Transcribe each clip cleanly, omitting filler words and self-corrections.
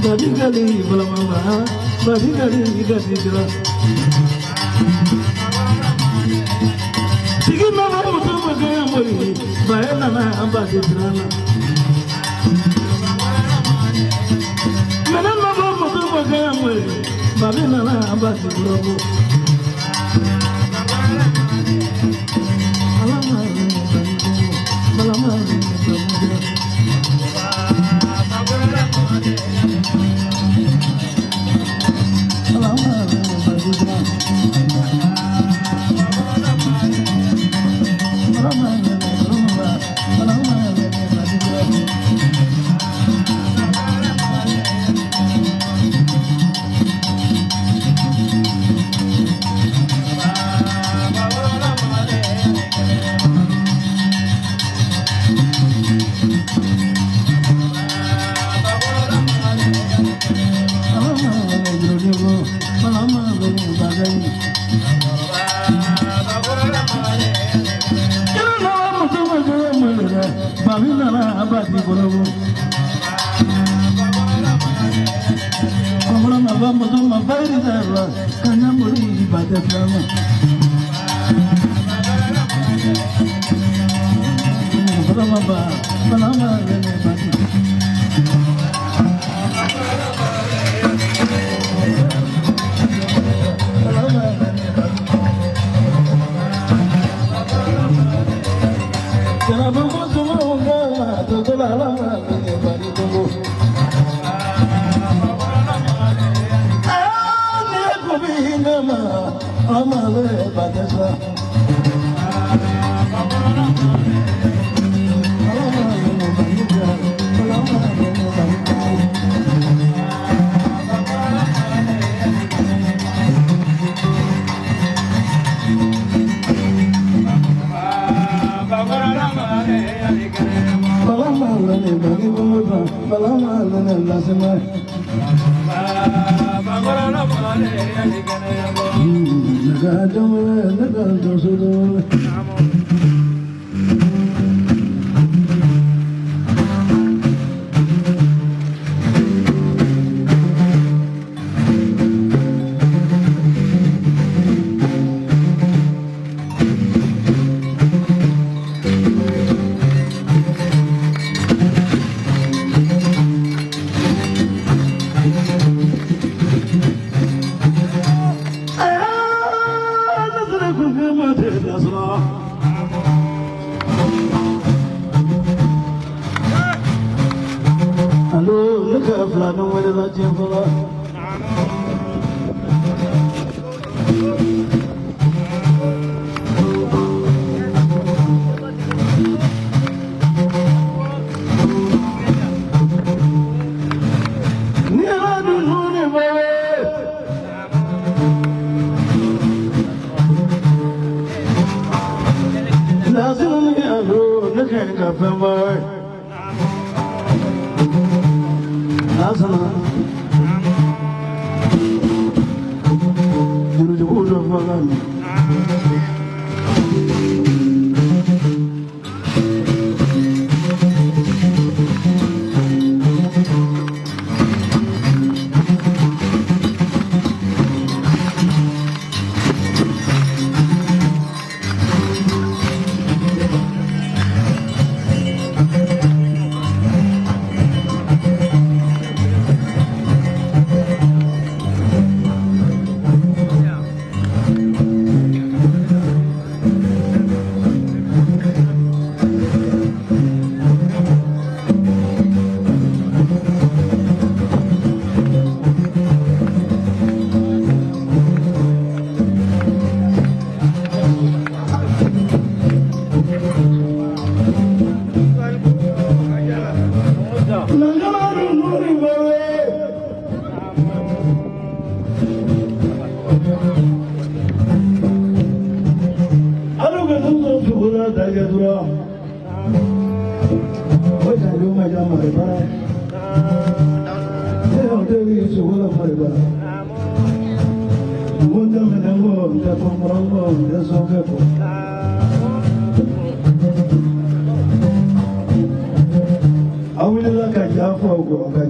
Badigali balamama badigali gadidra Sigi mama mutu magaya mori bayana na abadidrana Mena mama mutu magaya mori babina na abadidrabo Alama balama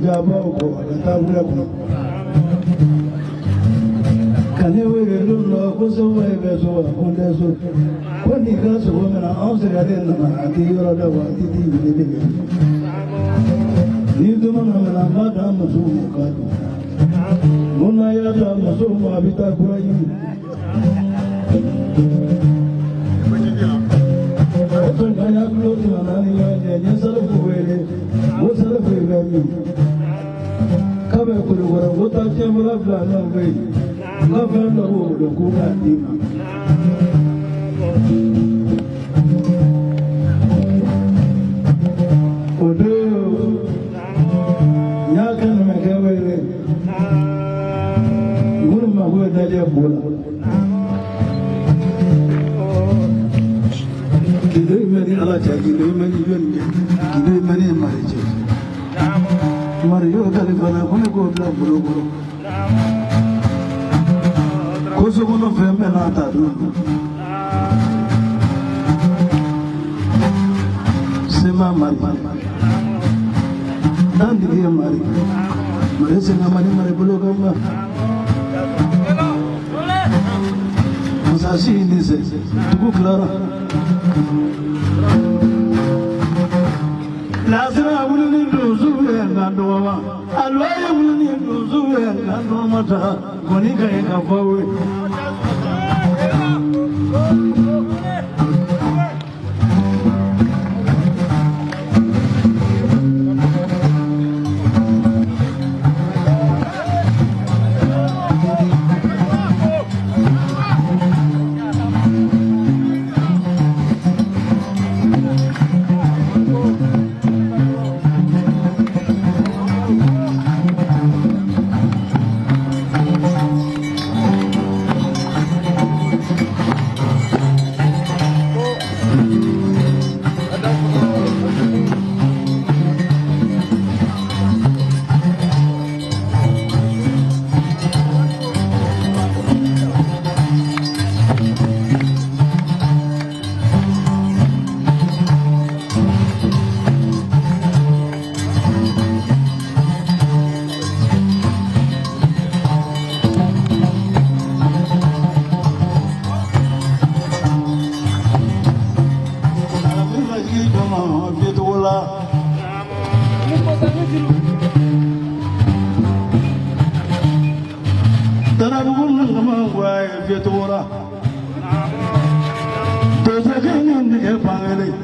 Jabaw kɔ ka taa wula kɔnɔ ka ne wele don dɔ ko sogo bɛ so wa ko n tɛ so ko n'i ka sogo minɛ anw sɛgɛnnen nana a tɛ yɔrɔ dɔn wa a tɛ t'i wele de kɛ ni dumuni minɛ n b'a d'a musow ma k'a dun ko n'a y'a d'a musow ma a bɛ taa kura ɲini. O tun ka ya kulo tuma naani ɲɔgɔn cɛ n ye Salifu wele n ko Salifu i bɛ min? K'a bɛ Kulukɔrɔ ko taa tiɲɛfɔla fila n'o bɛ yen n ka fɛn dɔ b'o bolo ko k'a d'i ma. O don n y'a kɛ numukɛ wele minnu mako bɛ dajɛ bo la. Gindo in bɛ ni Ala cɛ, gindo in bɛ ni jɔnni cɛ, gindo in bɛ ni Mari cɛ. Mari y'o kalifa n na ko ne k'o bila bolo kɔrɔ. Ko so kɔnɔ fɛn bɛɛ n'a ta don. Sema Mari. Dantigi ye Mari. Mari senga mari mari bolo kan ba. Masasi ni se dugu tilara. Lasira wuli ni donso ye nka dɔgɔma. Alo ye wuli ni donso ye nka dɔgɔma ta. Kɔni ka ɲi ka fɔ aw ye. Darabugu nana wa fiyɛcogo la donsokɛ ni nɛgɛ fankelen.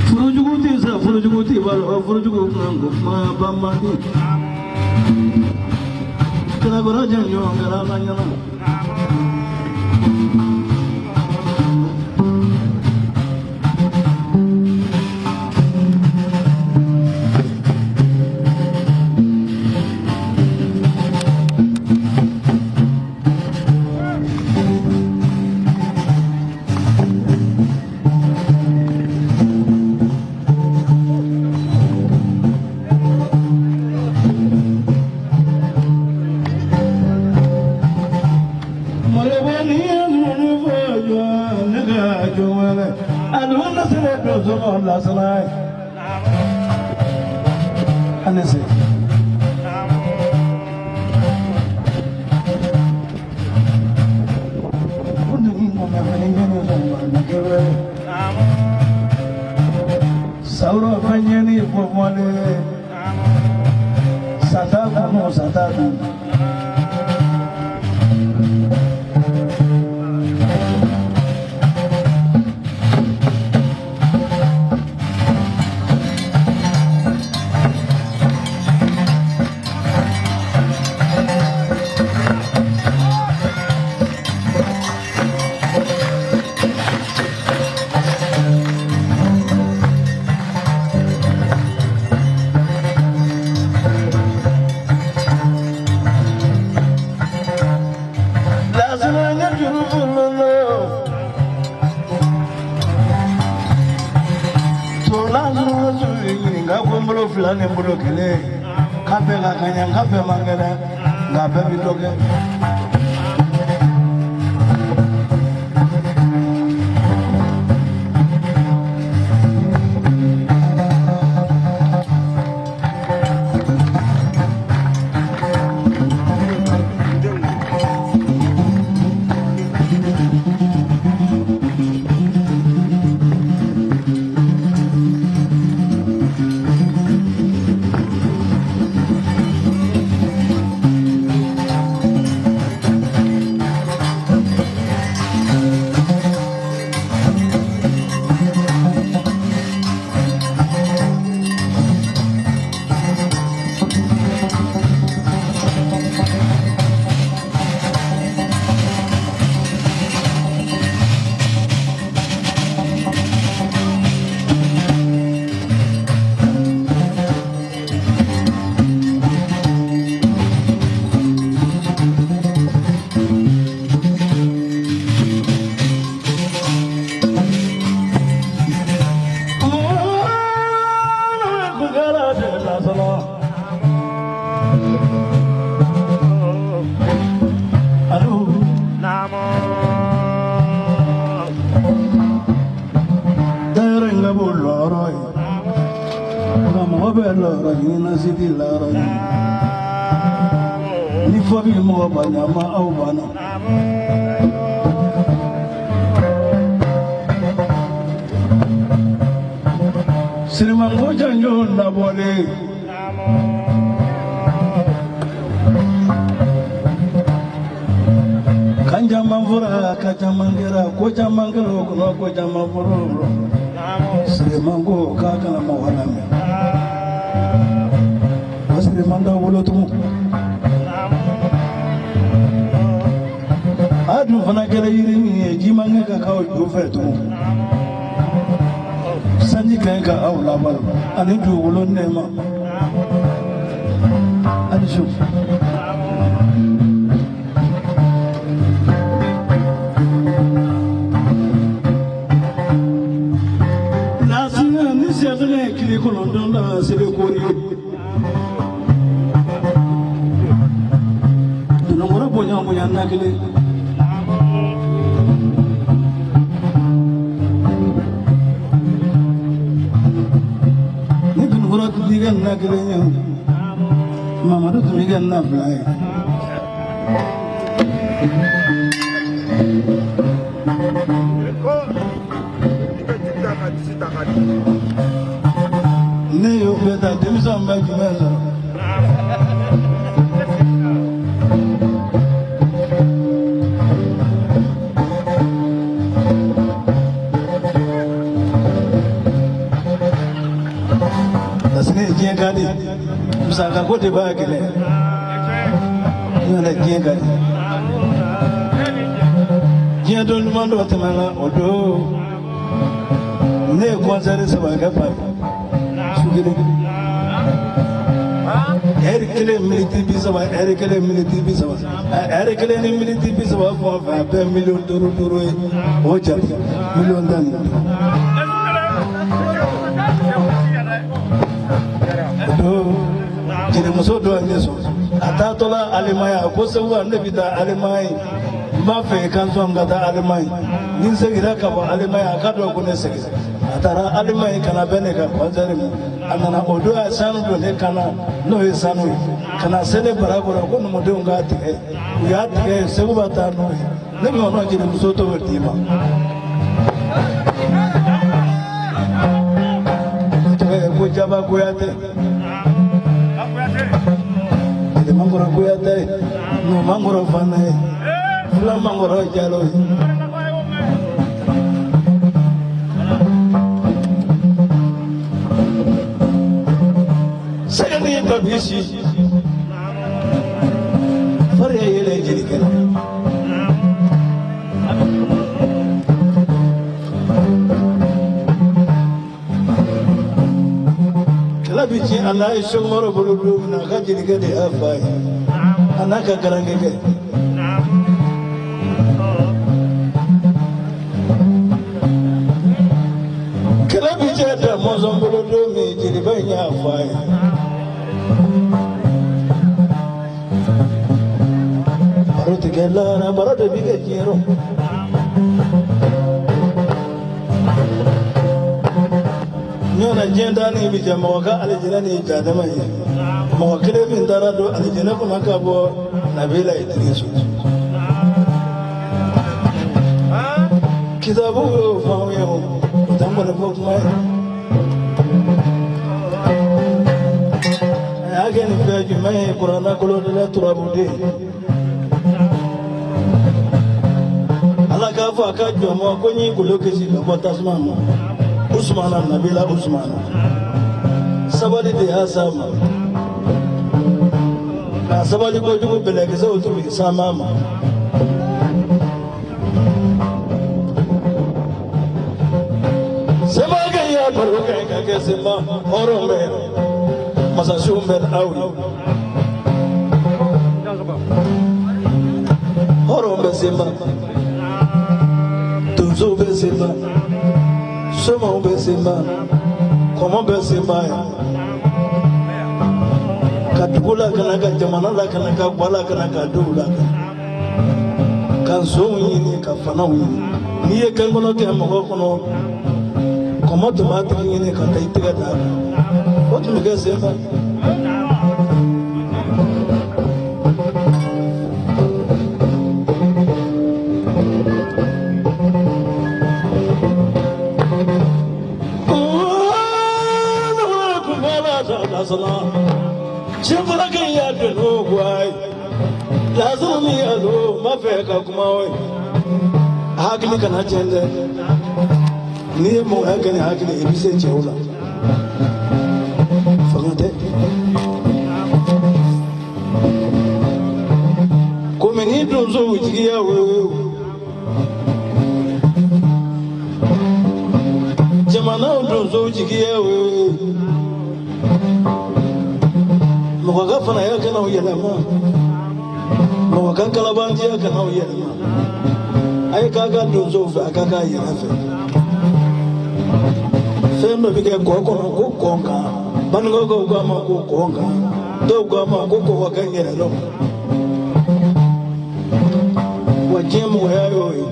Furujugu tɛ sa, furujugu tɛ balo, furujugu kan ko kuma banbali. Kɛlɛkɔrɔ jɛ ɲɔgɔn kɛra la ɲɛna. Sawura fɛn ɲɛni fɔfɔle sata kɔnɔ sata dun. fila ni bolo kelen k'a bɛɛ ka kan ɲɛ k'a bɛɛ man kɛnɛ nka a bɛɛ bɛ dɔ kɛ. Ni fɔ bɛ mɔgɔ ba ɲama aw banna. Sirimanko janjo labɔlen. Kan caman fɔra ka caman kɛra ko caman kɛra o kɔnɔ ko caman fɔra o rɔ. Sirimanko k'a kana mɔgɔ lamɛn. O Siriman t'aw bolo tugun. A dun fana kɛra yiri min ye ji man kɛ ka k'aw ju fɛ tugun. Sanji ka ɲi ka aw labalo ani dugukolo nɛɛma. Ani su. Lasiɲɛ ni sɛgɛnɛ ye kile kɔnɔntɔn da sebe kori ye. Dunankɔrɔ bonya bonya na kelen. Ni dunankɔrɔ tun b'i kɛ na kelen ye, Mamadu tun b'i kɛ na fila ye. Ne y'o bɛɛ ta denmisɛnw bɛ jumɛn sɔrɔ? Parce que diɲɛ ka di musaka ko de b'a gɛlɛya. N'o tɛ diɲɛ ka di. Diɲɛ don duman dɔ tɛmɛna o don ne ye kɔnsɛri saba kɛ Paris su kelen. Ɛri kelen miniti bi saba, ɛri kelen miniti bi saba, ɛri kelen ni miniti bi saba fɛn o fɛn a bɛɛ miliyɔn duuru duuru ye o jate miliyɔn 15. O don jelimuso dɔ ye ne sɔrɔ a taatɔla Allemagne a ko Segu ne bɛ taa Allemagne n b'a fɛ i ka n sɔn ka taa Allemagne ni n seginna ka bɔ Allemagne a ka dɔn ko ne seginna a taara Allemagne ka na bɛn ne ka concert ma a nana o don a ye sanu don ne kan na n'o ye sanu ye ka na se ne bara kɔrɔ ko numudenw k'a tigɛ u y'a tigɛ Segu bɛ taa n'o ye ne bɛ kɔnɔ jelimuso t'o d'i ma. Ne tɔgɔ ye ko Jaba Kuyatɛ. Mankɔrɔ Kuyatɛ ye Numankɔrɔ fana ye Fula Mankɔrɔ Jalo ye. Sɛgɛ ni tɔbi si fari ye yɛlɛ jelikɛ la. Kɛlɛ bɛ tiɲɛ a n'a ye Sɛkumaru bolo don min na a ka jelikɛ de y'a fa ye a n'a ka garankɛ. Kɛlɛ bɛ cɛ da mɔnzɔn bolo don min jeliba in in y'a fɔ a ye. Baro tɛ kɛ lahara, baro de bɛ kɛ diɲɛ rɔ. Ɲɔgɔn diɲɛ danni bi jɛ mɔgɔ ka alijinɛ ni jahanama ye. Mɔgɔ kelen min taara don alijinɛ kɔnɔ ka bɔ Nabila Idirisu. Kitabu y'o fɔ anw ye o, o t'an kɔni fɔ kuma ye. A y'a kɛ nin fɛn jumɛn ye kuranna kolo de la turabuden. Ala k'a fɔ a ka jɔn ma ko n y'i golo kisi ka bɔ tasuma ma. Usumana Nabila Usumana. Sabali de y'a s'a ma. Nka sabali kojugu bɛlɛkisɛw tun bɛ s'an ma. Semakɛ y'a baro kɛ ka kɛ sema hɔrɔn bɛ yan masasiw bɛ aw ye hɔrɔn bɛ sema donsow bɛ sema somaw bɛ sema kɔmɔ bɛ sema yan ka dugu lakana ka jamana lakana ka gwa lakana ka duw lakana ka nsonw ɲini ka fanaw ɲini n'i ye kɛnkɔnɔ kɛ mɔgɔ kɔnɔ kɔmɔ tun b'a tigi ɲini ka taa i tɛgɛ d'a kan o tun bɛ kɛ senfɛ. Cɛfɔlɔkɛ y'a dɔn n'o ye Lazaro ni alo ma fɛ ka kuma o ye hakili kana tiɲɛ dɛ n'i ye mɔgɔya kɛ ni hakili i bɛ se cɛw la fanga tɛ komi ni donsow jigiya o jamanaw donsow jigiya o mɔgɔ ka fanaya kana o yɛlɛma mɔgɔ ka kalabantiya kana o yɛlɛma a ye k'a ka donsow fɛ a k'a k'a yɛrɛ fɛ fɛn dɔ bɛ kɛ kɔ kɔnɔ ko kɔnkan banikɔkaw k'a ma ko kɔnkan dɔw k'a ma ko kɔkɔkɛ yɛrɛ dɔn wa diɲɛ mɔgɔya y'o ye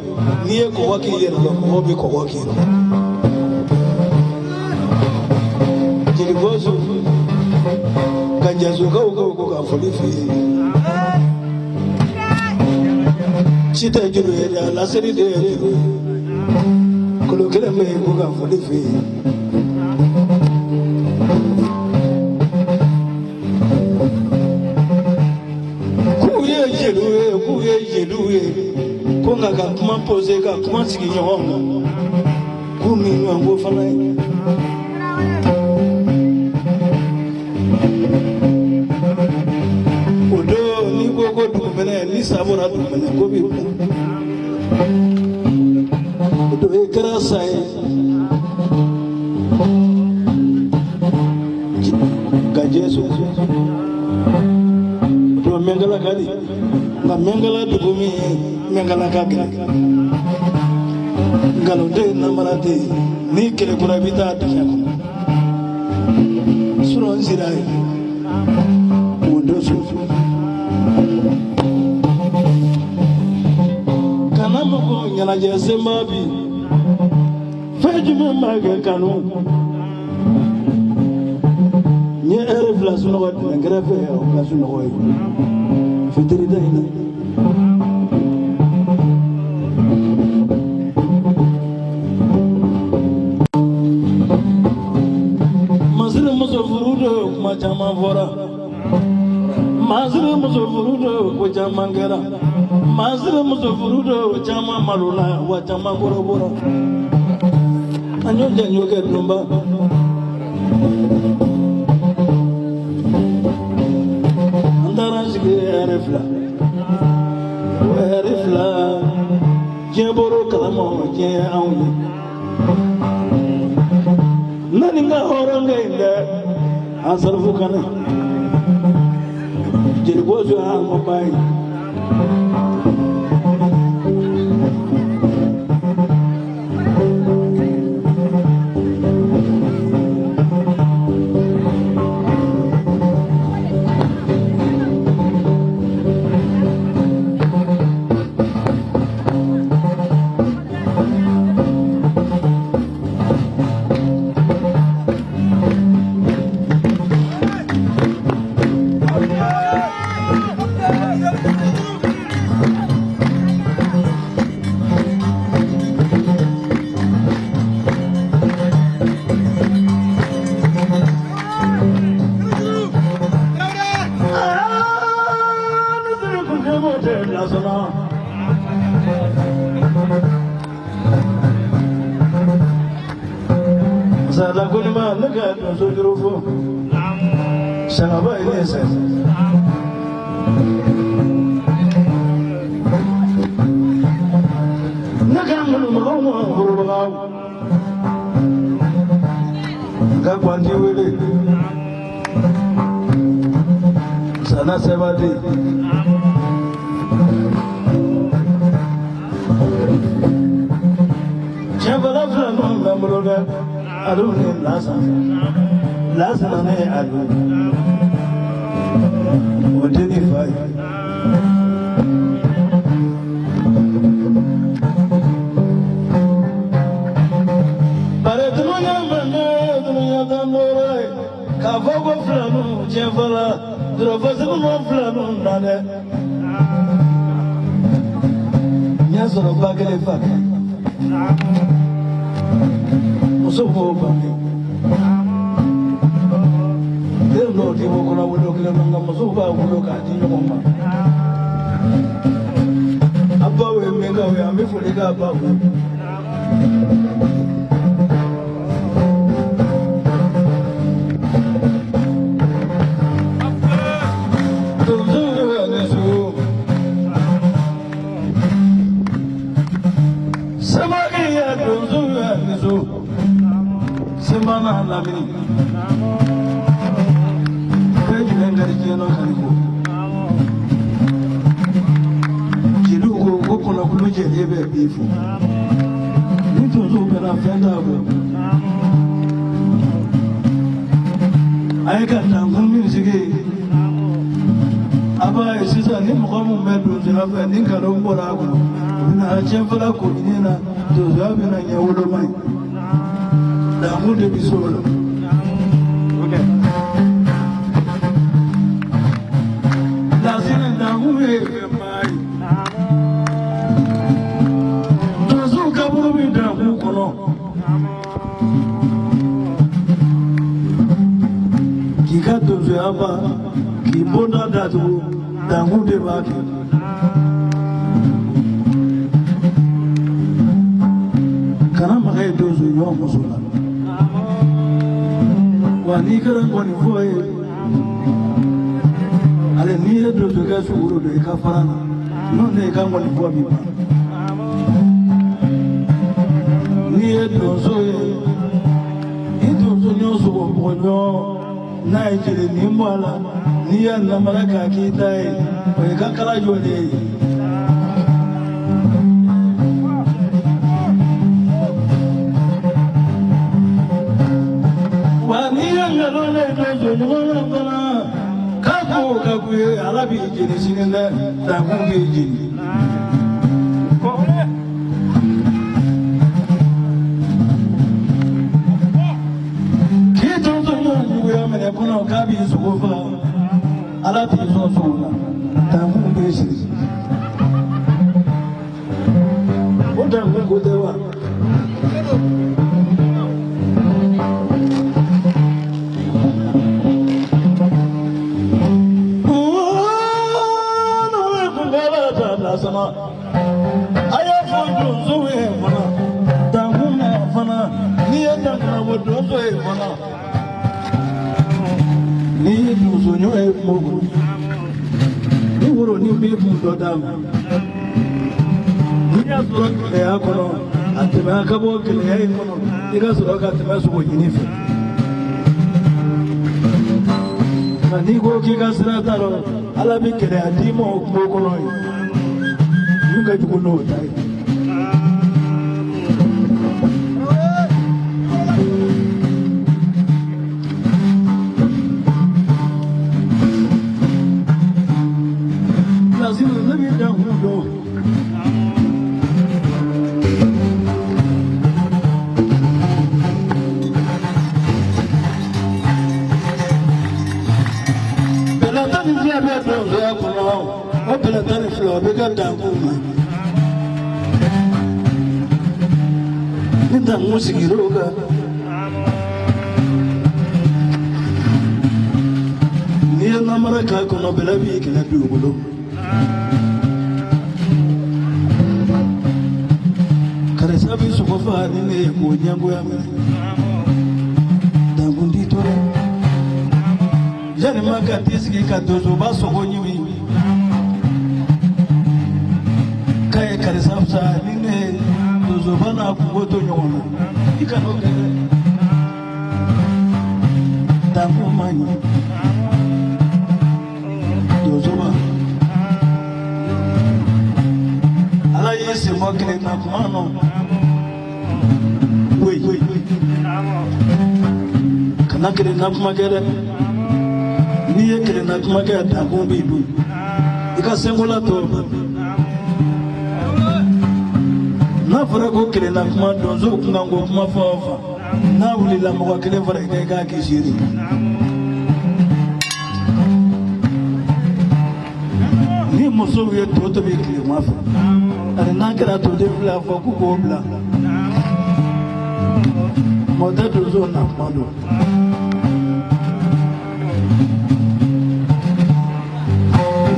n'i ye kɔgɔ k'i yɛrɛ la mɔgɔw bɛ kɔgɔ k'i la jeli bɔsu ka jasokaw ko ko ka foli f'i ye ci tɛ juru ye dɛ a laseli de ye juru ye kolo kelen bɛ yen ko ka foli f'i ye k'u ye jeliw ye k'u ye jeliw ye ko nka ka kuma pose ka kuma sigi ɲɔgɔn kan k'u ni ɲɔgɔn ko fana ye o don n'i ko ko dugumɛnɛ ni sa bɔra dugumɛnɛ ko b'i bila o don e kɛra sa ye ka jɛ so don mɛnkala ka di nka mɛnkala dugu min ye mɛnkala ka gɛlɛn nkalon tɛ yen namara tɛ yen n'i kelekura i bɛ taa dingɛ kɔnɔ surɔ n sira yen o don so kana mɔgɔ ɲɛnajɛ senba bi fɛn jumɛn b'a kɛ kanu n ye ɛri fila sunɔgɔ dɛnɛn kɛrɛfɛ o ka sunɔgɔ ye fitiri da in na masiri muso furu don kuma caman fɔra masiri muso furu don ko caman kɛra masiri muso furu don caman malola wa caman kɔrɔbɔra an y'o jɛ y'o kɛ donba an taara an sigi ɛri fila o ɛri fila diɲɛ bɔr'o kalama diɲɛ ye anw ye ne ni n ka hɔrɔnkɛ in dɛ an sarifu kana jelikɔsu y'an ka ba ye Zala ko ne ma ne ka donso juru fo. Sangaba ye ne sɛ. Ne ka ŋɔnɔmɔgɔw ma forobagaw. N ka kwanti wele. Sana sɛbadi. Tiɲɛfɔla fila ninnu bɛ n bolo dɛ. Aliw ni Lasana. Lasana ne ye Aliw. O den ni fa ye. Bari dunuya mande dunuya dandoro ye. K'a fɔ ko filaninw tiɲɛfɔla dɔrɔfɔsigi ma filaninw na dɛ. N y'a sɔrɔ ba kelen fa kelen. Muso b'o bange. Den dɔw ti bɔ kɔnɔ wolo kelen na nka musow b'a wolo k'a di ɲɔgɔn ma. A baw ye min k'aw ye an bɛ foli k'a baw ye. Donsow ni su. Samaki ya donsow ni su. Seba n'a lamini. Fɛn jumɛn ka di diɲɛ na ka ko? Jeliw ko ko kɔnɔkulu jɛlen bɛ bi fo. Ni donsow bɛnna fɛn t'a bɔ. A ye ka dankun min sigi. A b'a ye sisan ni mɔgɔ min bɛ donsoya fɛ ni nkalon bɔra a kɔnɔ u bɛna tiɲɛfɔla ko ɲini na donsoya bɛna ɲɛ woloma ye. Dankun de bɛ so la. Lasini dankun ye fɛnba ye. Donsow kaburu bɛ dankun kɔnɔ. K'i ka donsoya ban k'i bonda datugu dankun de b'a kɛ. Kana maga i donso ɲɔgɔn muso la. Wa n'i kɛra nkɔnifɔ ye ale n'i ye donsokɛ sugoro don i ka fara na n'o tɛ i ka nkɔnifɔ b'i ban. N'i ye donso ye i donso ɲɔ sogo bɔgɔ ɲɔ n'a ye jeli nin bɔ a la n'i y'a namara k'a k'i ta ye o y'i ka kala jɔlen ye. Wa n'i ye nkalon da donso ɲɔgɔn na fana k'a ko ka k'u ye Ala b'i jeni sini dɛ dankun b'i jeni. K'i donso ɲɔgɔn juguya minɛ kɔnɔ k'a b'i sogo faga Ala t'i sɔn sogo la dankun b'i siri. O dankun ko tɛ wa? A y'a fɔ donsow ye fana dankun na fana n'i ye dankun bɔ donso ye fana n'i ye donso ɲɔ ye kungo kɔnɔ ni woro ni b'i kun dɔ d'a ma n'i y'a sɔrɔ gɛlɛya kɔnɔ a tɛmɛ a ka bɔ gɛlɛya in kɔnɔ i ka sɔrɔ ka tɛmɛ sogo ɲini fɛ nka n'i ko k'i ka sira t'a rɔ Ala bɛ gɛlɛya d'i ma o kungo kɔnɔ yen min ka jugu n'o ta ye. Lasini ne b'i dankun dɔn. Bɛlɛ 12 bɛ donsoya kɔnɔ o bɛlɛ 12 o bɛ kɛ dankun ma. Ni dankun sigira o kan n'i ye namara k'a kɔnɔ bɛlɛ b'i kɛlɛ dugukolo. Karisa bɛ sogo faga ni ne ye k'o ɲɛngoya minɛ. Yanni ka t'i sigi ka donsoba sogo ɲimi k'a ye karisa fisa ni ne ye donsoba n'a kungo to ɲɔgɔn na i kan'o kɛ dɛ dankun man ɲi donsoba ala y'i sen bɔ kelen na kuma nɔ koyi kana kelen na kuma kɛ dɛ n'i ye kelen na kuma kɛ dankun b'i dun i ka senkola tɔ n'a fɔra ko kelen na kuma donsow kunkanko kuma fɛn o fɛn n'a wulila mɔgɔ kelen fara i kan i k'a k'i seere ni musow ye to tobi tilema fɛ ani n'a kɛra toden fila fɔ k'u k'o bila mɔgɔ tɛ donsow na kuma dɔn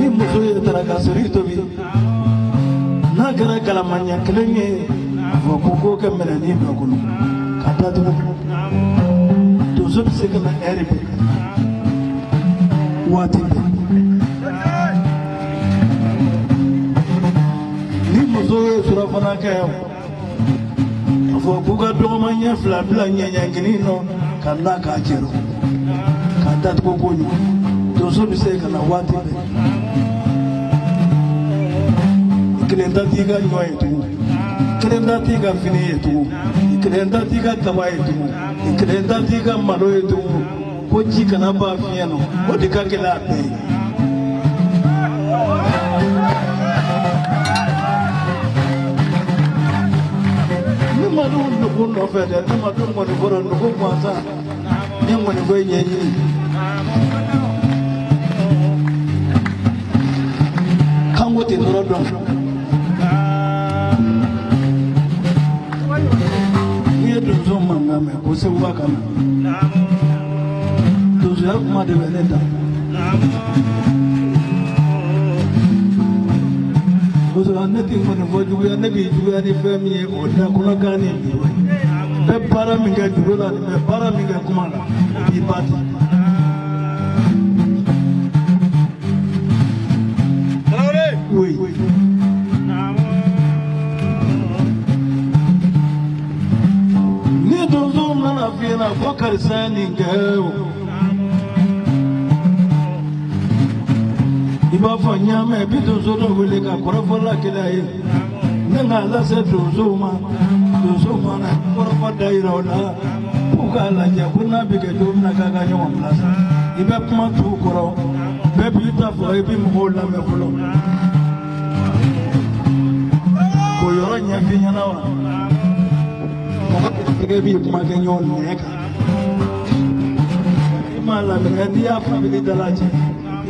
ni muso ye daraka seri tobi n'a kɛra galama ɲɛ kelen ye a fɔ ko k'o kɛ minɛnin dɔ kɔnɔ ka datugu donso bɛ se ka na ɛri bɛɛ waati bɛɛ ni muso ye surafana kɛ a fɔ k'u ka dɔgɔma ɲɛ fila bila ɲɛɲɛkinin nɔ ka na k'a cɛrɔ k'a datugu ko ɲuman donso bɛ se ka na waati bɛɛ i kelen ta t'i ka ɲɔ ye tugun kelen ta t'i ka fini ye tugun i kelen ta t'i ka kaba ye tugun i kelen ta t'i ka malo ye tugun ko ji kana ban fiɲɛ nɔ o de ka gɛlɛn a bɛɛ ye. Ne ma don nugu nɔfɛ dɛ ne ma don ŋɔnifɔ rɔ nugu gansan ne ŋɔnifɔ ye ɲɛɲini. Kanko tɛ nɔrɔ dɔn. N'i ye donso mankan mɛn ko seguba ka na. Donsoya kuma de bɛ ne da. Donsoya ne tɛ ŋɔnifɔ juguya ne b'i juguya ni fɛn min ye o da kɔnɔkan ni bi ye. N bɛ baara min kɛ juru la nin bɛ baara min kɛ kuma la o b'i ba ten. Oui. Ni donso nana f'i ɲɛna ko karisa ye nin kɛ o. I b'a fɔ n y'a mɛn i bɛ donso dɔ wele ka kɔrɔfɔ lakali a ye ne k'a lase donsow ma donsow mana kɔrɔfɔ da yira o la k'u k'a lajɛ ko n'a bɛ kɛ cogo min na k'a ka ɲɔgɔn bilasira i bɛ kuma t'u kɔrɔ bɛɛ b'i ta fɔ i bɛ mɔgɔw lamɛn fɔlɔ k'o yɔrɔ ɲɛf'i ɲɛna wa mɔgɔ tɛgɛ b'i kuma kɛ ɲɔgɔn nɛn kan i m'a laminɛ n'i y'a fabili dala cɛ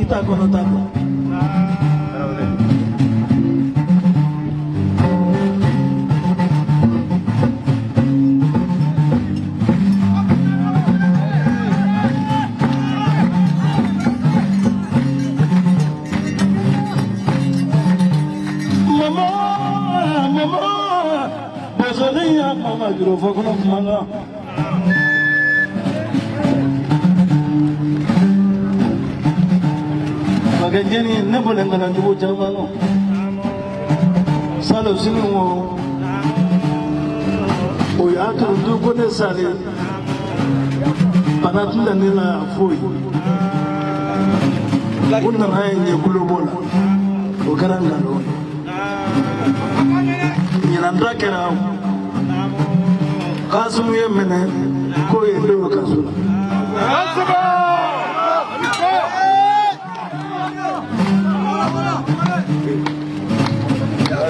i t'a kɔnɔ ta dɔn. Mama, mama, bosoden y'a mama juru fɔ kɔnɔ kuma na. Fakɛ jɛni ne bɔlen kana jugu caman nɔ. Salo sini wo o y'a turutu ko ne salen bana tun tɛ ne la foyi. U nana ye ɲɛ kulobɔ la o kɛra nkalon ye. Ɲinan ta kɛra Kasimu ye minɛ k'o ye don kaso la.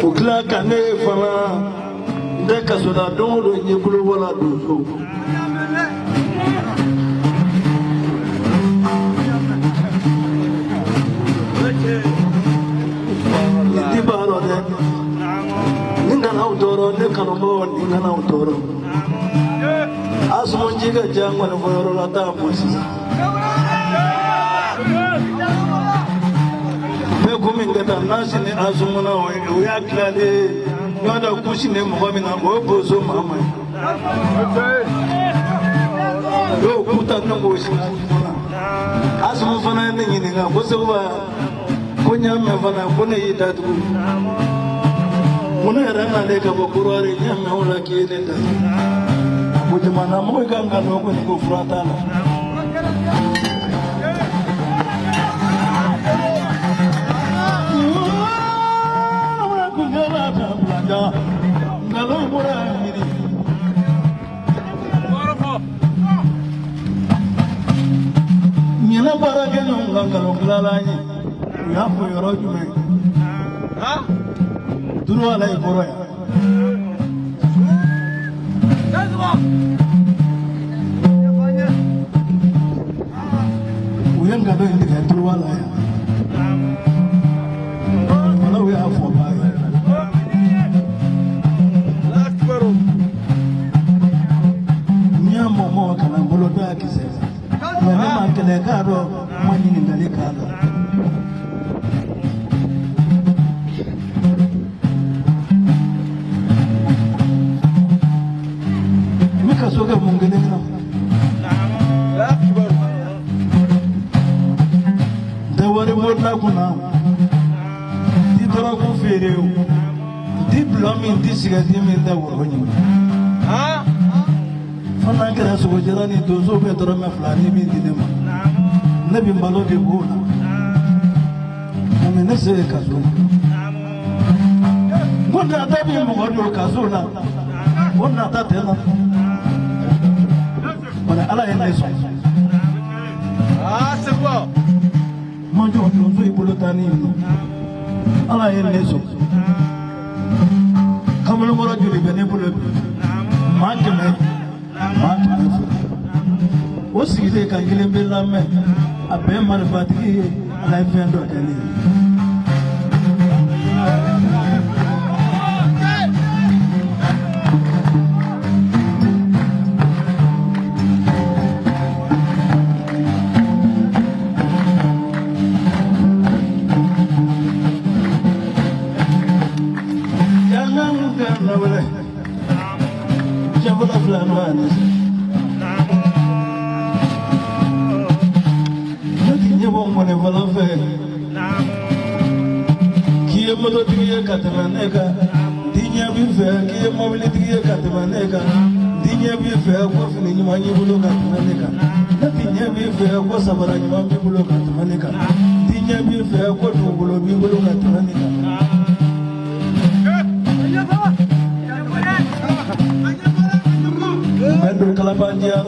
O tila ka ne fana n tɛ kaso la don o don n ye kulobɔ la donso. Nin ti ban rɔ dɛ. Nin kana aw tɔɔrɔ ne kanubagaw nin kana aw tɔɔrɔ. Asumu ji ka ca ŋɔnifɔ yɔrɔ la taa bɔ sisan. Bɛɛ ko min ka taa n'a sini Asumu na o y'a tilalen ye. Ɲɔgɔn tɛ ku sini mɔgɔ min na o ye bozo maa ma ye. Dɔw k'u ta ne k'o sini Asumu na. Asimi fana ye ne ɲininka ko Sekuba ko n y'a mɛn fana ko ne y'i datugu ko ne yɛrɛ nalen ka bɔ Kɔdiwari n y'a mɛn o la k'i ye ne datugu ko jamana mɔgɔ ka nkalon kɔni ko fura t'a la. Nkalon bɔra ɲini. Ɲinɛ baarakɛ ɲɔgɔn ka nkalon tilala an ye u y'a fɔ yɔrɔ jumɛn turu ala i kɔrɔ yan. U ye nkalon in tigɛ turu ala yan wala u y'a fɔ ba ye. N y'a mɔmɔ ka na n bolo da kisɛ mɛ ne ma kɛlɛ k'a dɔn n ma ɲininkali k'a la. N bɛ kaso kɛ mun kelen na? N tɛ wari bɔ kunna, n ti dɔrɔgu feere o, n ti dɔlɔ min, n ti sigɛriti min, n tɛ woro ɲimi. Fo n'a kɛra sogojala ni donso bɛ dɔrɔmɛ fila ni min di ne ma, ne bɛ n balo de b'o la. Mɛ ne se ye kaso la. N ko nata bɛ mɔgɔ don kaso la, o nata tɛ na. Bari ala ye ne sɔn. Ma jɔ donso i bolo taa ni nɔ. Ala ye ne sɔn. Kamalenkɔrɔ joli bɛ ne bolo bi? Maa 100, maa 200. O sigilen ka kelen bɛ lamɛn, a bɛɛ marifatigi ye. Ala ye fɛn dɔ kɛ ne ye. K'i ye mototigi ye ka tɛmɛ ne kan, di ɲɛ b'i fɛ. K'i ye mobilitigi ye ka tɛmɛ ne kan, di ɲɛ b'i fɛ. Ko fini ɲuman y'i bolo ka tɛmɛ ne kan, ne ti ɲɛ b'i fɛ. Ko sabara ɲuman b'i bolo ka tɛmɛ ne kan, di ɲɛ b'i fɛ. Ko dugukolo b'i bolo ka tɛmɛ ne kan. N bɛ don kalabanjiya.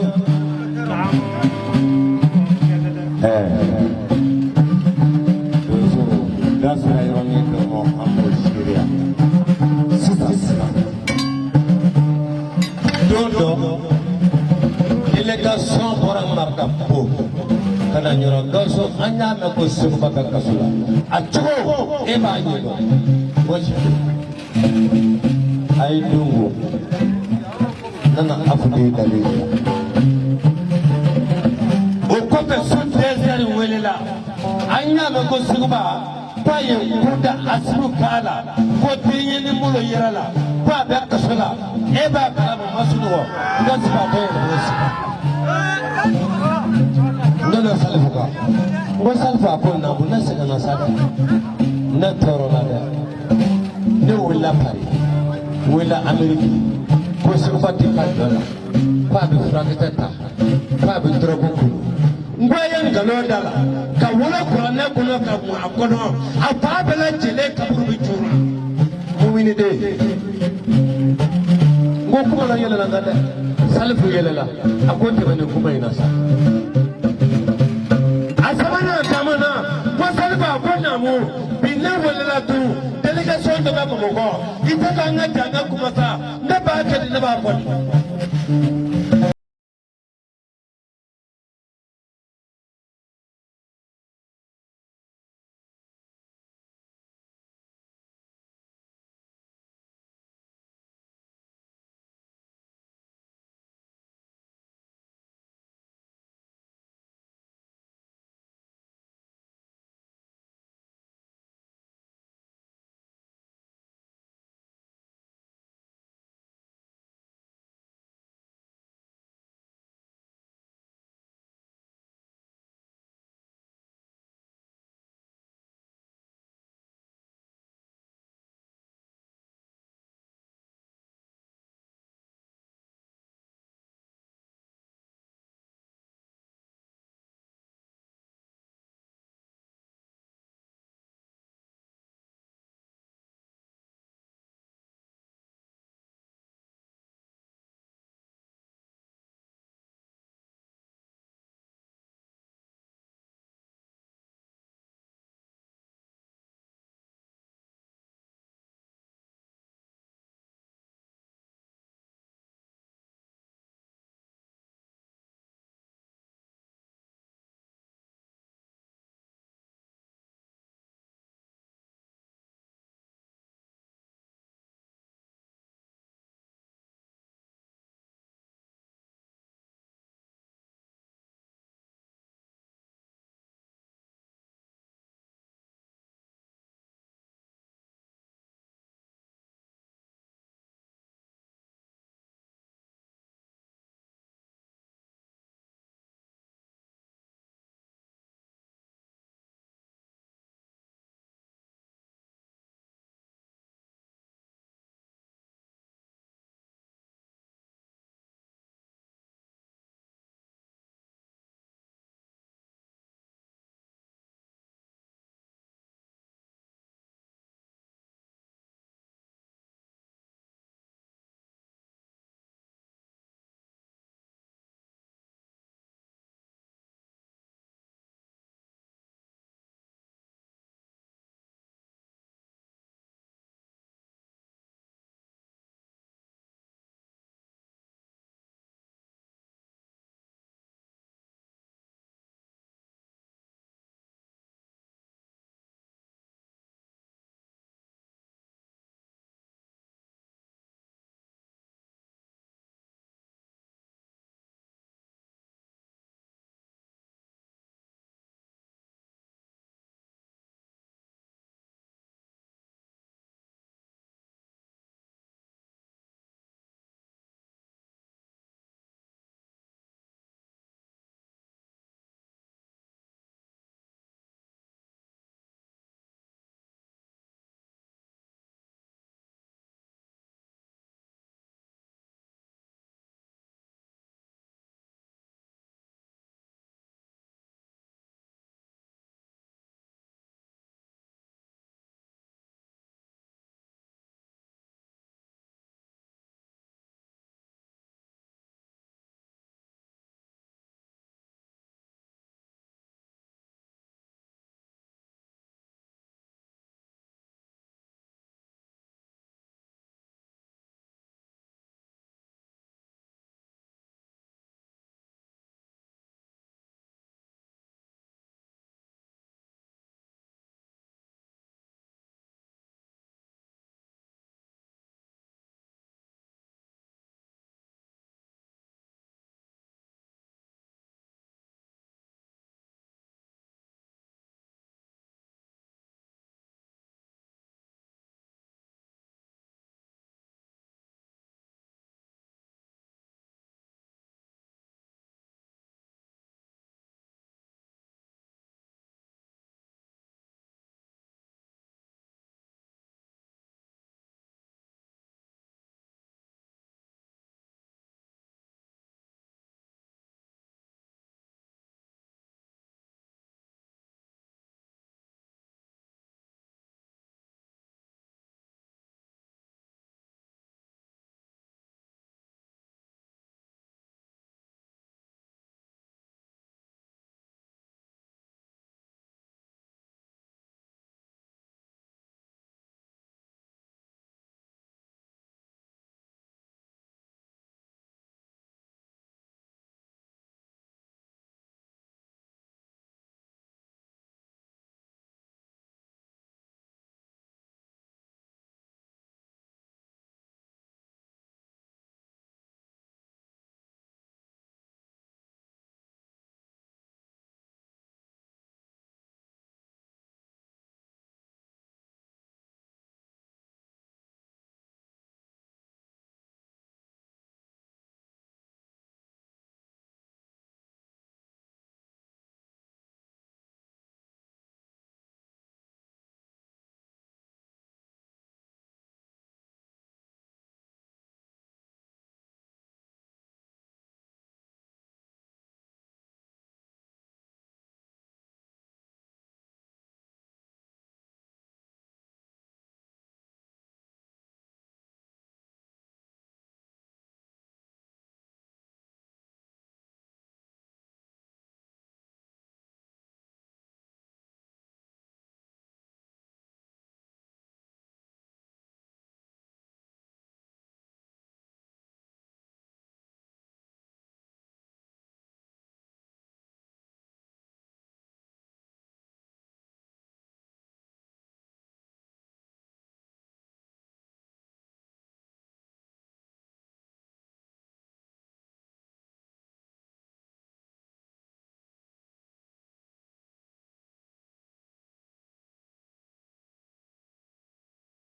Donso da sera yɔrɔnin dɔ ma, an b'o seereya sisan sisan. Don dɔ, délégation bɔra Marakapo ka na Ɲɔrɔ. Gawusu, an y'a mɛn ko Seguba bɛ kaso la. A cogo e b'a ɲɛdɔn ko a ye don ko nana afude dalen ye. O kɔfɛ, su dɛsɛri welela, an y'a mɛn ko Seguba k'a ye ko da Asimu k'a la, ko den ye bolo yɛrɛ la, ko a bɛ kaso la. E b'a kalama, ma sunɔgɔ n ka sigi a tɛ yɛrɛ bolo sigi. Ne bɛ Salifu kan, n ko Salifu, a ko naamu. Ne sɛgɛnna sa dɛ, ne tɔɔrɔla dɛ. Ne wulila Paris, wulila Ameriki, ko Seguba tɛ ka jɔ la, ko a bɛ furakisɛ ta, ko a bɛ dɔrɔgu kunu. N ko a ye nkalon da la ka wolo kuranɛ kɔnɔ ka mun a kɔnɔ, a fa bɛɛ lajɛlen kaburu bɛ joona mumini den. N ko kuma la yɛlɛla n kan dɛ. Salifu yɛlɛla, a ko tɛmɛ nin kuma in na sa. A sabanan taamana, ko Salifu, a ko naamu. Bi ne welela tun, délégation dɔ bɛ Bamakɔ, i tɛ k'an ka jan ka kuma sa. Ne b'a kɛ di, ne b'a fɔ di.